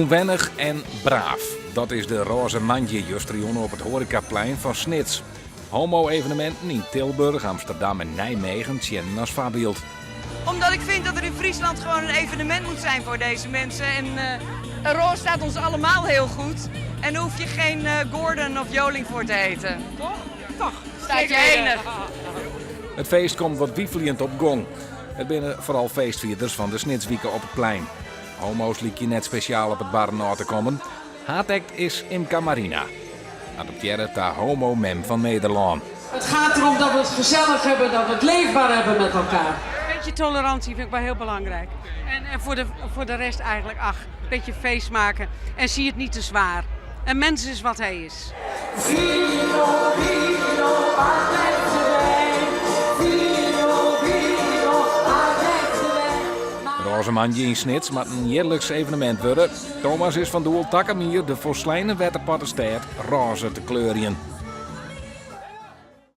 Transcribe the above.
Unwennich en braaf. Dat is de Rôze Moandei justerjûn op it hoarekaplein fan Snits. Homo-eveneminten yn Tilburg, Amsterdam en Nijmegen tsjinnen as foarbyld. Omdat ik vind dat er in Friesland gewoon een evenement moet zijn voor deze mensen. En uh, roze staat ons allemaal heel goed. En daar hoef je geen uh, Gordon of Joling voor te heten. Toch? Toch. Staat je enig. It feest komt wat wifeljend op gong. It binne foaral feestfierders fan de Snitswike op it plein. Homo's lykje net spesjaal op it barren ôf te kommen. Haadact is Imca Marina. Adoptearre ta homo-mem fan Nederlân. Het gaat erom dat we het gezellig hebben, dat we het leefbaar hebben met elkaar. Een beetje tolerantie vind ik wel heel belangrijk. En voor de rest eigenlijk, ach, een beetje feest maken. En zie het niet te zwaar. Een mens is wat hij is. Vino, vino, waar blijft de wijn? Vino, vino, waar blijft de wijn? Rôze Moandei yn Snits moat in jierliks evenemint wurde. Thomas is fan doel takom jier de folsleine wetterpoartestêd rôze te kleurjen.